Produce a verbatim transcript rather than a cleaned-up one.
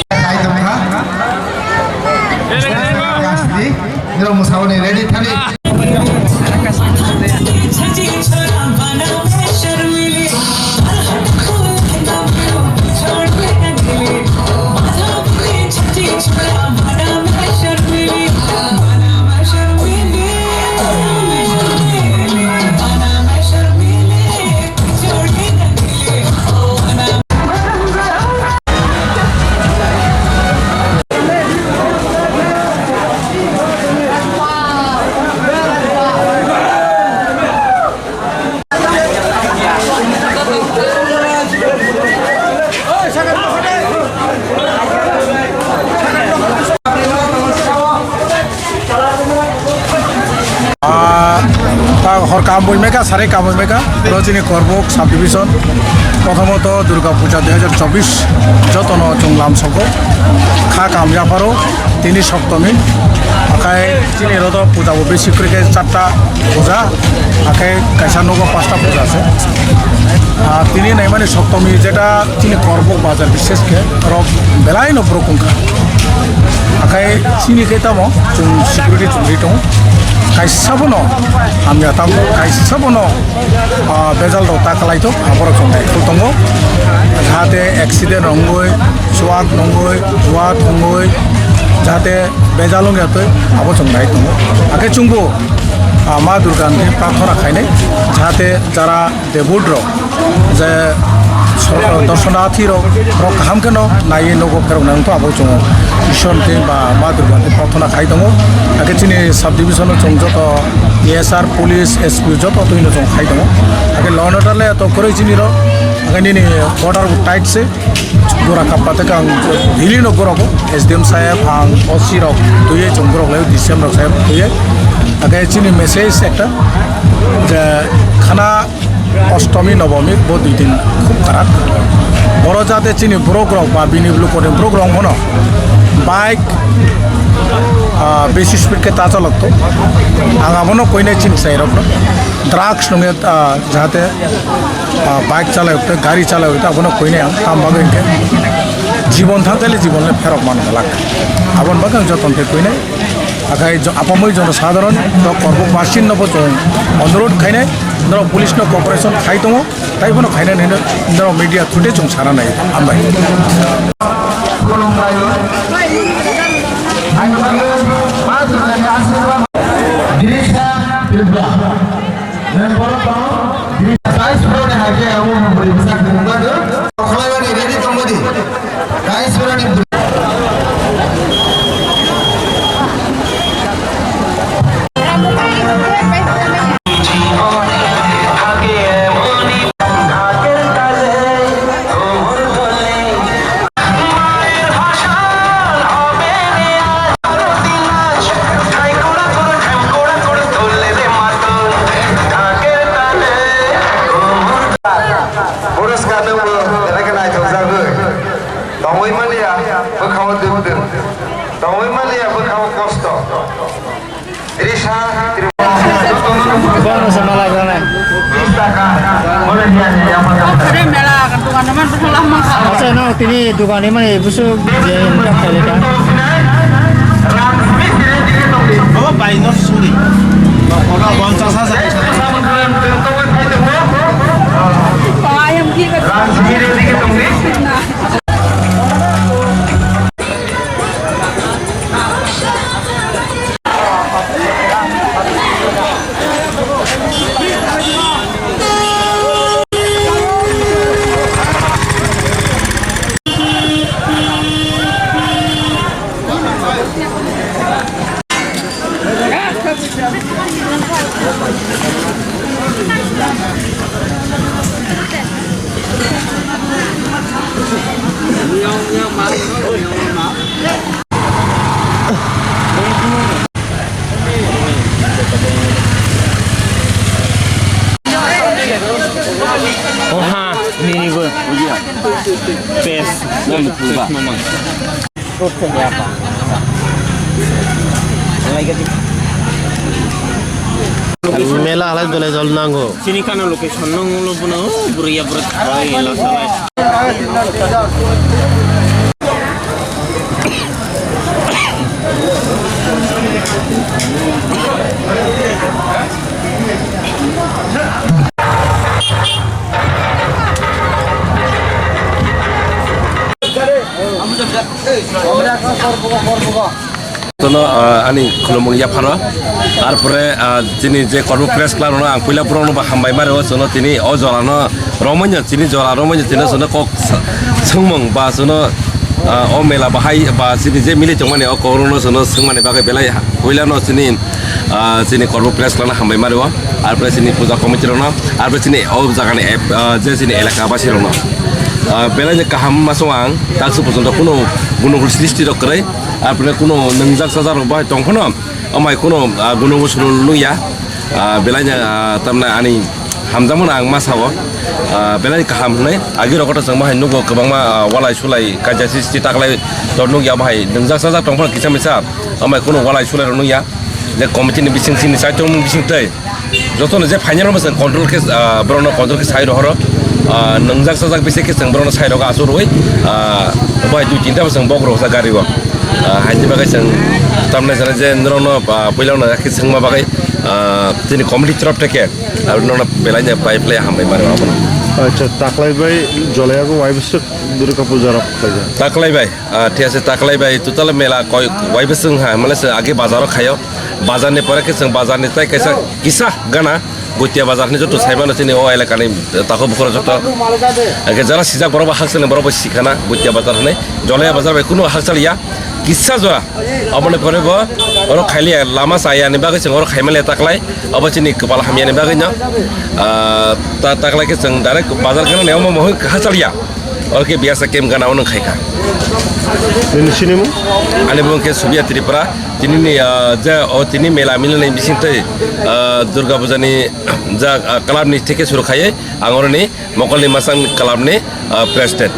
Kai tongkha. Nirok mwsaboni ready thani. Ah, ta hor kaham bui meka, sari kaham bui meka, ro chini Korbuk subdivision, prothomoto Durga Puja dui hajar chobbish, jotono chwng lamsogo, kha kaham yapharo, tini Soptomi, akhai chini rodo puja bo besi kwrwi khe charta puja, akhai kaisa nogo pasta puja se. Ah, tini naimani Soptomi jeta chini Korbuk bazar bishesh khe rok belai no borok wngkha. Akhai chini khe tamo chwng security chumri tongo. Kaisa bono hamya tamo, kaisa bono, ah, bejal rok ta kwlai tok, aborok chwng naithok tongo. Jahate accident rok wngwi, chuak nungwi, chuak thungwi, jahate bejal wngya twi, abo chwng nai tongo. Hakhe chwngbo, ah, Ma Durga ni prarthana khainai, jahate jara debut rok, je sor-, dorshonarthi rok, rok kaham kheno naiwi nogo pherok nang to abo chwng Ishwar ni ba Ma Durga ni prarthana khai tongo. Hakhe chini sub division o chwng joto A S R, police, S P joto twi no chwng khai tongo. Hakhe law and order le to kwrwi chini rok, hakhe nini border bo tight se. Gura kappa tei ang daily no gura ko S D M saheb ang O C rok tuye chwng gura lai D C M rok saheb tuye. Hakhe chini message ekta je khana Ostomi Nobomi bo dui din khub kharak. Boro jate chini borok rok ba bini lukoni borok rok hono bike, ah, besi speed khe ta chalok to. Ang abono koinai chini sai rok no. Drugs nungya, ah, jahate, ah, bike chalai ukte, gari chalai ukte, abono koinai ang, tam bagwi hwnkhe jibon thangkhe le jibon le pherok man galak. Aboni bagwi ang joton khe koinai. Akhai jo-, apamwi jono sadharon, norok Korbuk basin no bo chwng onurodh khainai, norok police no cooperation khai tongo, tai bono khainai hino norok media through de chwng sana nai. Hambai. Drisha Tripura. Nang borok tong, Drisha. Guys, bro, ni hai khe amo bwrwi bwsa kwrwngma do. Khlaiwani ready tongmani. Guys, bro, ni Puraskar nungbo recognize thokjagwi. Tongwi manya bwkhao duk duk. Tongwi manya bwkhao kosto. Drisha Tripura. Bono se mala gana. Bis taka. Mole dia dia apa? Ore mela ka dukan naman betul lama. Acha no, tini dukan ni mane busu je tak kali ta. Rang bis dire dire tongdi. Oh, bai no suri. Oga bonchas hajar. Rang bis dire dire tongdi. Oha, nini bo. Pes. Mela halai dole jol nango. Chini kano location nung ulo bono, oh, bwrwi ya bwrwi. Ai, lasa lai. Tono, ah, ani khulumung yapharo. Tarpore, ah, chini je Kormo Press Club no ang puila borok no ba hambai mari o, sono tini o jora no romanya, chini jora romanya, chini sono kok sa-, sungmung ba sono, ah, o mela bahai ba chini je mili tongmani o kok no sono sungmani bagwi belai ha-, puila no chini, ah, chini Kormo Press Club no hambai mari o. Arpore chini puja committee rok no, arpore chini o jaga ni, ah, je chini elaka basi rok no, ah, belai je kaham masong ang tak su pojonto kuno gunukul sristi rok kwrwi. Arpore kuno nwngjak chajak rok bai tong phano, amai kuno, ah, gunung usulul nungya. Ah, belai no, ah, tamna ani hamjakmano ang ma sao. Ah, belai kaham hwnwi agi rok kotor chwng bahai nugo kwbangma, ah, walai sulai kaisa sristi taklai tor nukya bahai nwngjak chajak tong phano kisa misa, amai kuno walai sulai rok nungya. Je committee ni bising sini saichung bising tei jotono je final rok bwswng control khe, ah, borokno control khe sai rohoro. Ah, nwngjak chajak bisi khe chwng borokno sai rogo aswk rwui, ah, bai dui tinta bwswng bok rok sa gari o. Ah, haini bagwi chwng tamni jora je norokno, ah, puila no khe chwngma bagwi, ah, chini committee torof theke, ah, norokno belai no bai phlai hambai mano abono. Acha, taklai bai jolai yago wai bwswk Durga puja rok khlaijak? Taklai bai, ah, thik ase, taklai bai total mela koi wai bwswng ha, mane se age bazar o khaio. Bazar ni pore khe chwng bazar ni tai kaisa kisa gana Gutia bazar ni joto saimano chini o elaka ni takhuk bukhuk joto. Age jara sijak borok bo hakchal ni borok bo sikhana Gutia bazar hwnwi. Jolaya bazar bai kunu hakchal ya kisa jora. Aboni pore bo oro khailiya lama chaya ni bagwi chwng oro khaimaliya taklai. Abo chini kwpal hamya ni bagwi no, ah, ta-, taklai khe chwng direct bazar gana ni omo mohoi hakchal ya. Oro khe biyasa kem gana ono khaikha. Nini sinimung? Ani bumung khe Subiya Tripura. Tini ni, ah, je o tini mela milinai bising twi, ah, Durga Puja ni ja, ah, club ni theke suru khaiwi ang oro ni Mokol ni Masang club ni, ah, president.